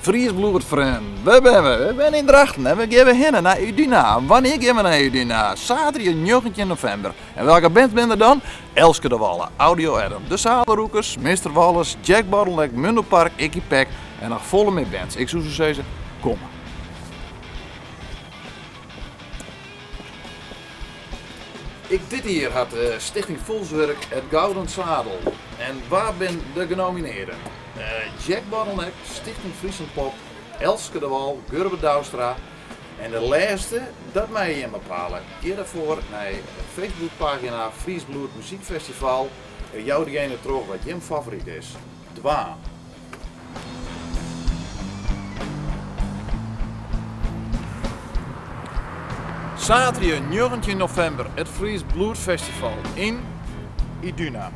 Fries Bloed Freonen, wêr binne we? We binne yn Drachten en we gean we hinne nei Iduna. Wannear gean we nei Iduna? Saterdei 19 novimber. En welke bands binne der dan? Elske DeWalle, Audio Adam, De Zadelroekers, Mister Wallis, Jack Bottleneck, Mundelpark, Ikkie Pek en noch folle mear bands. Ik soe sa sizze, kom. Ek dit jier hat de Stichting Fûlswurk it Gouden Zadel. En wa binne de genominearden? Jack Bottleneck, Stichting Friesland Pop, Elske DeWall, Gurbe Douwstra. En de lêste, dat meie jim bepale. Gean derfoar nei de Facebookpagina Fries Bloed Muziekfestival en jou degene troch wat jim favoryt is. Dwaan! Saterdei 19 novimber it Fries Bloed Festival yn Iduna.